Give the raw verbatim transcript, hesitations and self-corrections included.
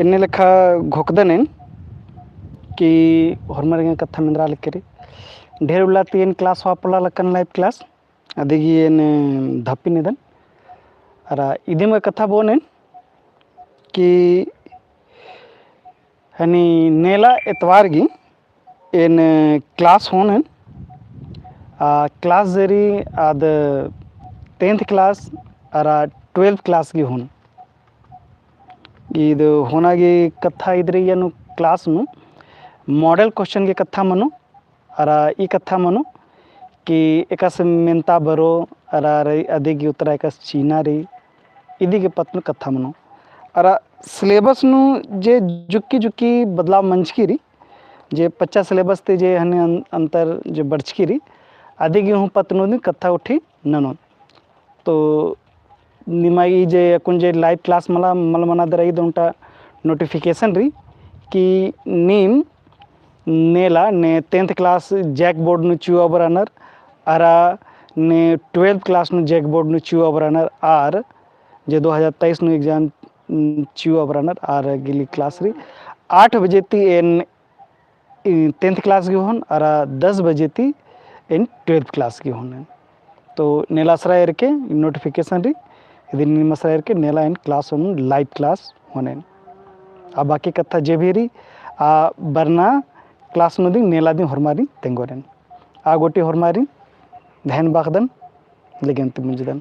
एन्ने लेखा घोखदन एन कि होरमर गे कत्था मेंदरा लक्की रई। ढेर उल्ला ती एन class होआ पोल्ला लक्कन live class। अदिगी एन धप्पी निदन। अरा इदिम गे कत्था बओन एन कि हनी नेला एतवार गी एन class होन एन। आ class जे रई आद tenth class अरा twelfth class गी होन। ईद होना गी कत्था इद रई एन्नु class नू model question गी कत्था मनो, अरा ई कत्था मनो कि एकासे मेन्ता बरो, अरा अदिगी उत्तरा एकासे चिअना रई, इदिगी पत्त नू कत्था मनो। अरा syllabus नू जे जुक्की जुक्की बदलाव मंजकी रई, जे पच्चा syllabus ती जे हनी अन-, अंतर जे बढ़चकी रई, अदिगी हूँ पत्त नू दिम कत्था उठी ननोन। तो निमा ई जे अक्कुन जे live class मला मल मना दरा ईद ओन्टा notification रई कि नीम नेला ने tenth class जैक बोर्ड नू चिओ अबरानर, अरा ने twelfth class नू जैक बोर्ड नू चिओ अबरानर, आर जे दो हज़ार तेईस नू exam, उम, चिओ अबरानर, आर गिली class रई आठ बजे ती एन ई tenth class गी होन, अरा दस बजे ती एन twelfth class गी होन एन। तो नेला असरा एरके notification रई, इदिन नीम असरा एरके नेला एन class होन, live class होन एन। आ बाकी कत्था जे भी रई, आ बरना class नू दिम नेला दिम होरमारिन तेंगोन एन। आ गूटी होरमारिन धैन बाखदन, लेगेन ती मुंजदन।